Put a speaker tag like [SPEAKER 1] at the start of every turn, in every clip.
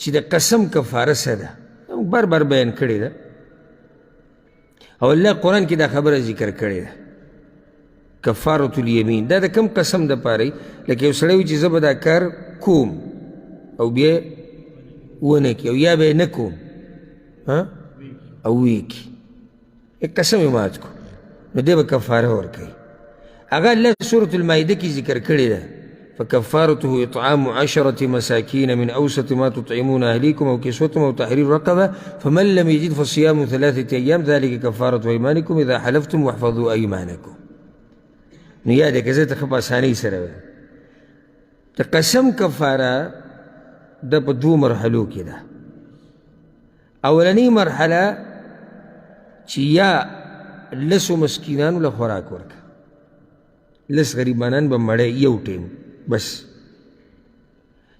[SPEAKER 1] چې د قسم کفاره څه ده، موږ بار بار بیان کړې ده او الله قرآن کې دا خبره ذکر کړې ده. کفارة الیمین دا د کم قسم دپاره وي؟ لکه یو سړی وي چې زه به دا کار کوم او بیا ونه کړي او یا به یې نه کوم او ویې کړي، قسم یې مات کړو، نو دی به کفاره ورکوي. هغه الله سورة المائده کې ذکر کړې ده، فكفارته إطعام 10 مساكين من أوسط ما تطعمون أهليكم أو كسوتهم أو تحرير رقبة فمن لم يجد فصيام 3 أيام ذلك كفارة أيمانكم إذا حلفتم واحفظوا أيمانكم. نو یاده که زه ته ښه په اسانۍ سره وایم، د قسم کفاره د په دوو مرحلو کې ده. اولنۍ مرحله چې یا لسو مسکینانو له خوراک ورکړه، لس غریبانان به مړی یو ټیم بس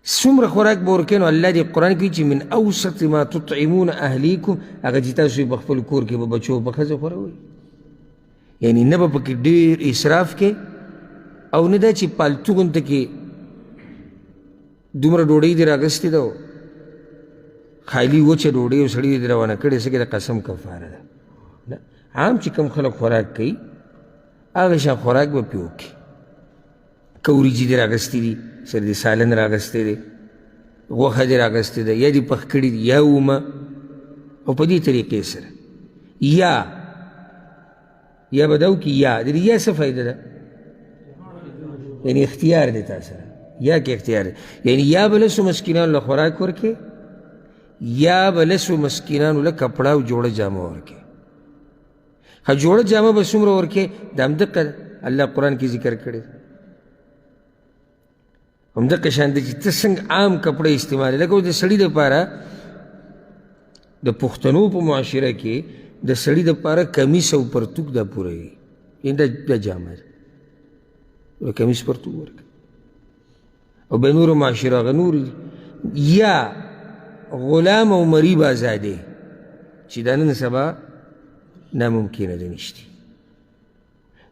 [SPEAKER 1] څومره خوراک به ورکوې، نو الله دې قرآن کې چې من اوسط ما تطعمون اهلیکم، هغه چې تاسو یې په خپل کور کې به بچو په ښځه خوروئ، یعنی نه به پکې ډېر اسراف کې او نه دا چې پالتو غونته کې دومره ډوډۍ دې راغستې ده، خالي وچه ډوډۍ او سړي دې روانه کړې، څه کې د قسم کفاره ده. نه، عام چې کوم خلک خوراک کوي هغه شان خوراک به پرې وکړي. که وریجې دې راغستې دي، سره دې سالن راغستی دی، غوښه دې راغستې ده، یا دې پخ کړي دي یا اومه، او په دې طریقې سره یا به دا وکړي. یا د دې یا څه فایده ده؟ یعنی اختیار دی تا سره، یا کې اختیار دی، یعنی یا به لسو مسکینانو له خوراک ورکړې، یا به لسو مسکینانو له کپړه او جوړه جامه ورکړې. ښه جوړه جامه به څومره ورکړې؟ دا همدقه الله قرآن کې ذکر کړی، همدقه شان دی چې ته څنګه عام کپړه استعمالوې. لکه اوس د سړي دپاره د پښتنو په معاشره کې د سړي دپاره کمیس او پرتوک دا پوره وي، یعنې دا جامه ده، کمیس پرتوک ورکړه. او به نورو معاشره هغه نور دي. یا غلام او مریب ازادې چې دا نن سبا ناممکنه ده، نشتي.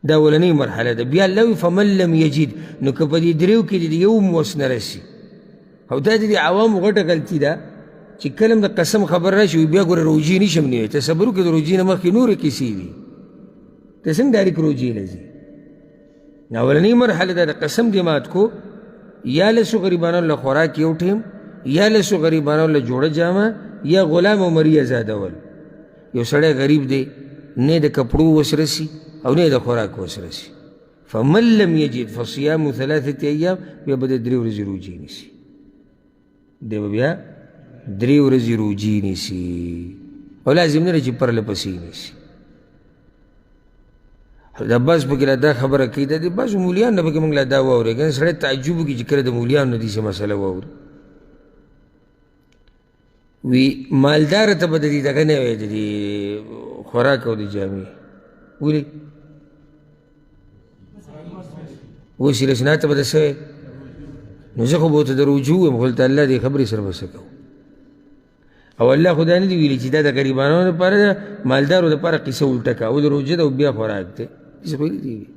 [SPEAKER 1] دا اولنۍ مرحله ده. بیا الله وایي فمن لم یجد، نو که په دې دریو کې د یو هم وس نه رسي، او دا د دې عوامو غټه غلطي ده چې کله هم د قسم خبر راشي وایي بیا ګوره روژې نه شم نیوی. تصور وکړه د روژې نه مخکې نورې قصې دي، ته څنګه ډایرک روژې له ځې؟ اولنۍ مرحله ده د قسم دې مات کو، یا لسو غریبانو له خوراک یو ټیم، یا لسو غریبانو له جوړه جامه، یا غلام او مری ازادول. یو سړی غریب دی، نه د کپړو وس رسي او نه د خوراک وس رسي، فمن لم یجد فصیام 3 ایام، بیا به د درې ورځې روژې نیسي، دی به بیا درې ورځې روژې نیسي، او لازم نه ده چې پرله پسې نیسي. دا بعض پکې لا دا خبره کوي، دا د بعضو مولیانو نه پکې موږ لا دا واورې، که سړی تعجب وکړي چې کله د مولیانو نه داسې مسله واوري. وي مالدار ته به د دې دغه نه وی، د دې خوراک او د جامې ولې اوس یې رسنا ته به د څه وی؟ نو زه خو به ورته د رجوع ویم، خو دلته الله دې خبرې سره به څه کوو؟ او الله خو دا نه دي ویلي چې دا د غریبانو لپاره ده، مالدارو لپاره قصه الټه کړه، او د روژه ده او بیا خوراک دی، داسې خو یې نه دي ویلي.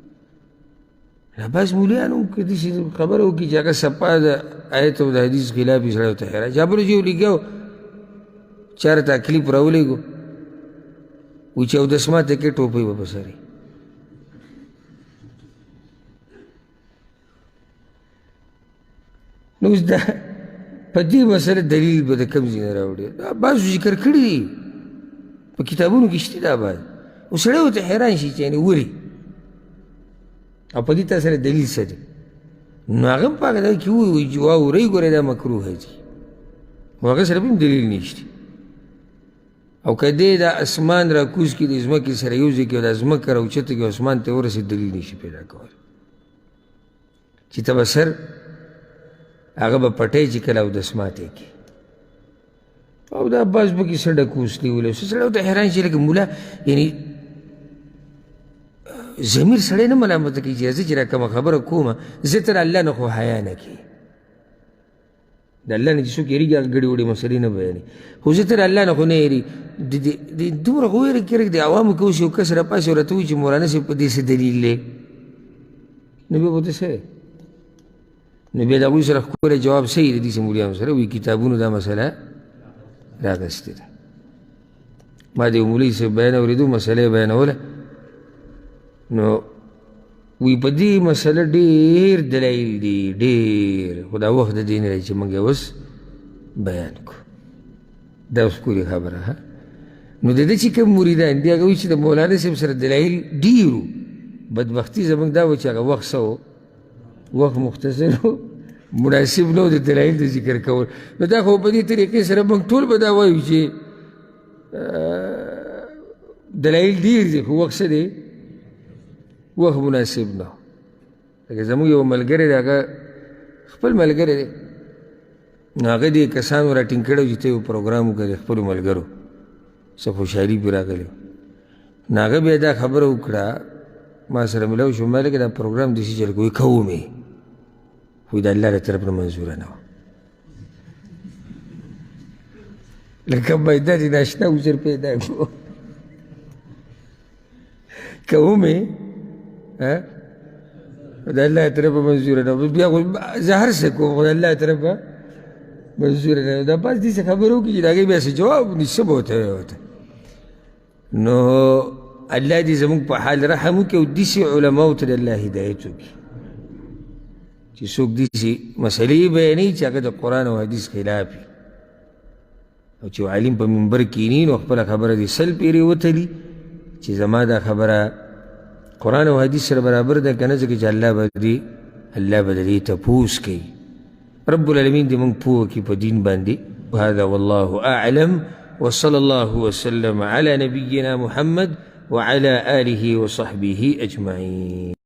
[SPEAKER 1] بعض مولیانو که داسې خبره وکړي چې هغه صفا د آیت او د حدیث خلاف یې سړی ورته حیران شي. بل چې ولېږه چا راته کلیپ راولېږو وایي چې اودس ماته کې ټوپۍ به په سر وي. نو اوس دا په دې مسله دلیل به د کوم ځای نه راوړي؟ دا بعضو ذکر کړي دي په کتابونو کې شته دا بعض، او سړی ورته حیران شي چې یعنې ولې او په دې تا سره دلیل څه دی؟ نو هغه هم په هغه ځای کې ووایي چې واورئ ګورئ دا مکروه دي، خو هغه سره به هم دلیل نشته. او که دی دا اسمان را کوز کړي د ځمکې سره یو ځای کړي او دا ځمکه راوچته کړي اسمان ته ورسېد، دلیل نشي پیدا کولی چې ته به سر هغه به پټی چې کله اودس ماتې کړي. او دا بعض پکې څه ډکوس نیولی، څه سړی ورته حیران شي لکه مولا، یعنې ضمیر سړی نه ملامته کوي چې زه چې را کومه خبره کومه زه تر الله نه خو حیا نه کوي. د الله نه چې څوک یېرېږي هغه ګډې وډې مسلې نه بیانوي، خو زه تر الله نه خو نه یېرېږي. د دومره خو وېره کېږي د عوامو کې اوس یو کس راپاڅي او راته وایي چې مولانا صاحب په دې څه دلیل دی، نو بیا به ورته څه وایې؟ نو بیا د هغوی سره ښکلی جواب صحیح د دې مولیانو سره وي، کتابونو دا مسله راغستې ده. ما د یو مولوي صاحب بیان اورېدو، مسله یې بیانوله، نو وی په دې مسله ډېر دلایل دي، ډېر، خو دا وخت د دې نه دی چې موږ یې اوس بیان کړو. دا اوس ښکلې خبره ها. نو د ده چې کوم مریدان دي هغه وایي چې د مولانا صاحب سره دلایل ډېر وو. بدبختي زموږ دا وه چې هغه وخت څه و، وخت مختصر و، مناسب نه و د دلایل د ذکر کول. نو دا خو په دې طریقې سره موږ ټول به دا وایو چې دلایل ډېر دي، خو وخت څه دی، وخت مناسب نه. لکه زموږ یو ملګری دی، هغه خپل ملګری دی، نو هغه دې کسانو راټینګ کړی چې ته یو پروګرام وکړه د خپلو ملګرو څه خوشحالي پرې راغلې. نو هغه بیا دا خبره وکړه، ما سره ملاو شو، ما لکه دا پروګرام داسې چل کوي، کوم یې، خو د الله له طرف نه منظوره نه وه. لکه باید داسې ناشنا عذر پیدا کړو، کوم یې د الله طرفه منظوره نه، بیا خو زه هر څه کوم خو د الله طرفه منظوره نه. دا بس داسې خبره وکړي چې د هغې بیا څه جواب نشي، به ورته وایي ورته. نو الله دې زموږ په حال رحم وکړي او داسې علماو ته د الله هدایت وکړي چې څوک داسې مسلې بیانوي چې هغه د قرآن او حدیث خلاف وي، او چې عالم په منبر کینی نو خپله خبره دې سل پیرې وتلي چې زما دا خبره قرآن او حدیث سره برابر ده که نه، ځکه چې الله به دې الله به د دې تپوس کوي. رب العالمین دې موږ پوه کړي په دین باندې. هذا والله أعلم، وصلى الله وسلم على نبينا محمد وعلى آله وصحبه أجمعين.